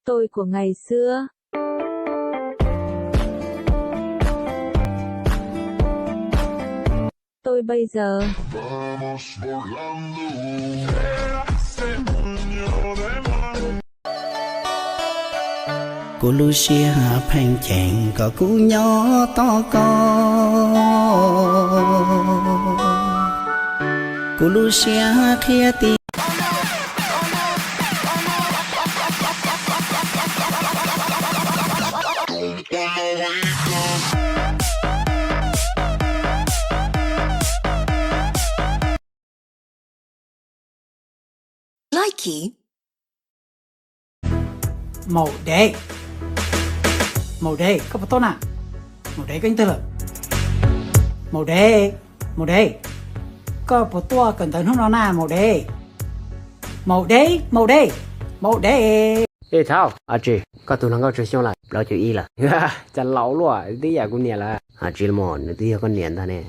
Tôi của ngày xưa. Tôi bây giờ. Kuv lub siab pheej cheem kom kuv nyob tos koj. Kuv lub siab qhia tias Likey. Maum dev. Maum dev, koj puas tuaj na? Maum dev, koj yeej twg lawm? Maum dev, maum dev, koj puas tuaj kawm ntawv hnub no na maum dev? Maum dev, maum dev, maum dev. Ej thaub, a tsis, koj tus hluas nkauj tsawg xyoo lawm? Plaub caug ib lawm. Cas laus luaj, twb yam kuv niam lawm. A tsis los mas nws twb yog koj niam ntag ne.